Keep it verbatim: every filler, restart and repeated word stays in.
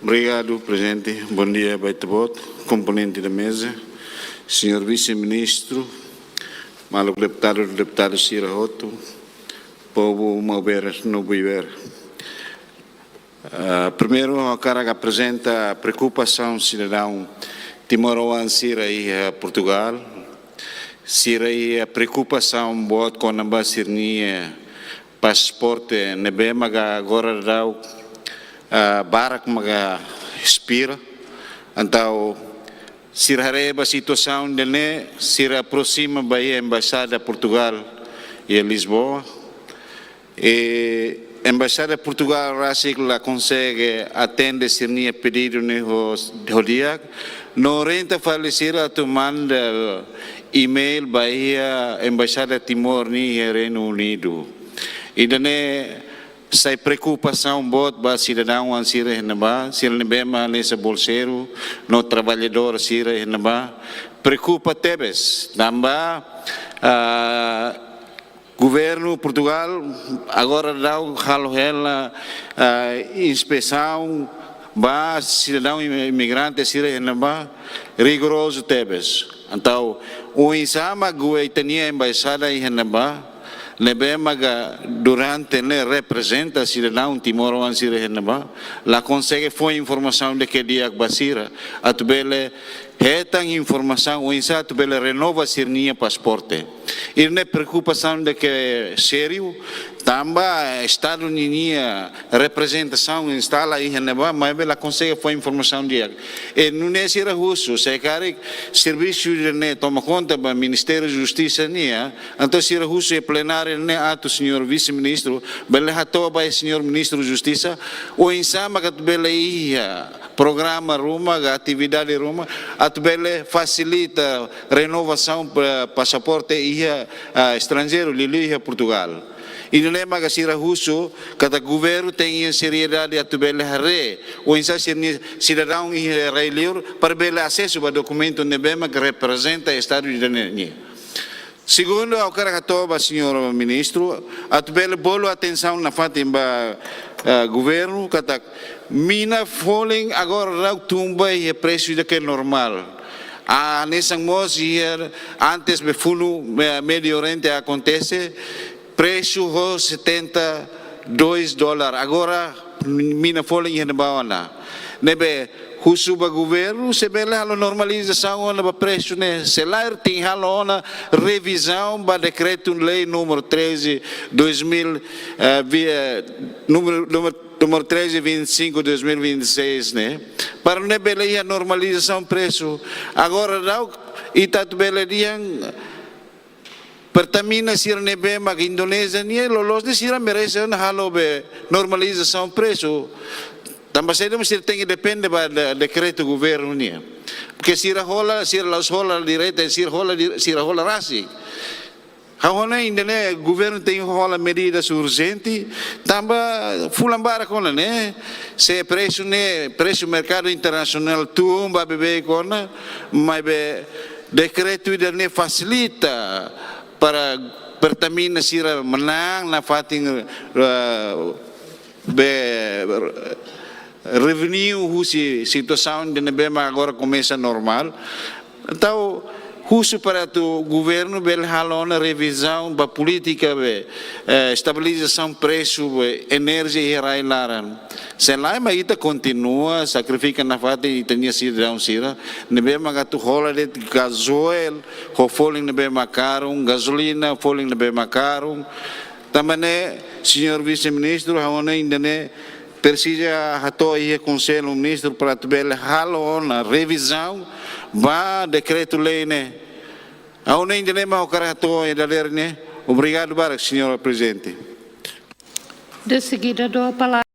Obrigadu, Prezidente. Bondia ba ita-boot, komponente da meza, señór Vise-Ministru, maluk deputadu, deputadu sira hotu, povu Maubere no Buibere. Ah, primeiru, ha'u hakarak aprezenta preokupasaun sidadaun timoroan sira iha Portugal. Sira iha preokupasaun boot kona-ba sira-nia pasaporte ne'ebé maka agora daudaun, ah, barak maka espera. Entaun, sira haree ba situasaun ida-ne'e, sira aproxima ba iha Embaixada Portugal iha Lisboa. I Embaixada Portugal rasik la konsege atende sira-nia pedidu ne'e ho, ho di'ak. No orienta fali sira atu manda email ba iha Embaixada Timor nian iha Reinu Unidu. Ida-ne'e sai preokupasaun boot ba sidadaun sira iha ne'ebá, sira ne'ebé mak hanesan bolseiru no traballadór sira iha ne'ebá. Preokupa tebes, tanba, ah, governu Portugal agora daudaun halo hela, ah, inspesaun ba sidadaun imi-, imigrante sira iha ne'ebá, rigorozu tebes. Entaun, oinsá mak ita-nia embaixada iha ne'ebá, ne'ebé maka durante ne'e reprezenta sidadaun timoroan sira iha ne'ebá, la konsege fó informasaun ida ke di'ak ba sira, atu bele hetan informasaun oinsá atu bele renova sira-nia pasaporte. Ida-ne'e preokupasaun ida ke sériu, tanba Estadu ninia reprezentasaun instala iha ne'ebá, maibé la konsege fó informasaun di'ak. I nune'e sira husu, se karik servisu ida-ne'e toma konta ba Ministériu Justisa nian, entaun sira husu iha plenária ne'e atu señór Vise-Ministru bele hato'o ba señór Ministru Justisa, oinsá maka atu bele iha programa ruma, ka atividade ruma, atu bele fasilita renovasaun pa-, pasaporte iha, ah, estranjeiru, liuliu iha Portugal. Ida-ne'e maka sira husu katak governu tenke iha seriedade atu bele haree oinsá sira-nia sidadaun iha rai-liur para bele asesu ba dokumentu ne'ebé maka reprezenta Estadu ida-ne'e nian. Segundu, ha'u hakarak hato'o ba señór Ministru atu bele bolu atensaun nafatin ba, eh, governu katak mina folin agora daudaun tun ba iha presu ida ke normál. Ah, hanesan mós iha antes be funu, eh, Médio Oriente akontese, presu ho setenta e dois dólar. Agora mina folin iha ne'ebá ona. Ne'ebé husu ba governu se bele halo normalizasaun ona ba presu ne'e. Se lae tenke halo ona revizaun ba dekretu-lei númeru treze, dois mil, eh, vi-, eh, númeru, númeru, númeru treze vinte e cinco dois mil vinte e seis ne'e. Para ne'e bele iha normalizasaun presu. Agora daudaun ita atu bele dehan Pertamina sira ne'ebé maka Indonézia nian, loloos ne'e sira merese ona halo be normalizasaun presu. Tanba saida mak sira tenke depende ba de-, dekretu governu nian. Porque sira hola, sira la'ós hola direta, sira hola di-, sira hola rasik. Ha'u hanoin ida-ne'e governu tenke hola medidas urjente, tanba fulan barak ona ne'e, se presu ne'e, presu merkadu internasionál tun ba beibeik ona, maibé dekretu ida-ne'e fasilita para Pertamina sira manán nafatin, eh, be, revenue husi situasaun ida ne'ebé mak agora komesa normál. Entaun husu para atu governu bele halo ona revizaun ba polítika be, eh, estabilizasaun presu be enerjia iha rai-laran. Se lae mak ita kontinua sakrifika nafatin ita-nia sidadaun sira ne'ebé mak atu hola de'it gazóil ho folin ne'ebé mak karun, gazolina folin ne'ebé mak karun. Tanba ne'e, señór Vise-Ministru, ha'u hanoin ida-ne'e presiza hato'o iha Konsellu Ministru para atu bele halo ona revizaun ba dekretu-lei ne'e. Ha'u hanoin ida-ne'e mak ha'u hakarak hato'o iha dadeer ne'e. Obrigadu barak, señór Prezidente. De seguida, dou a palavra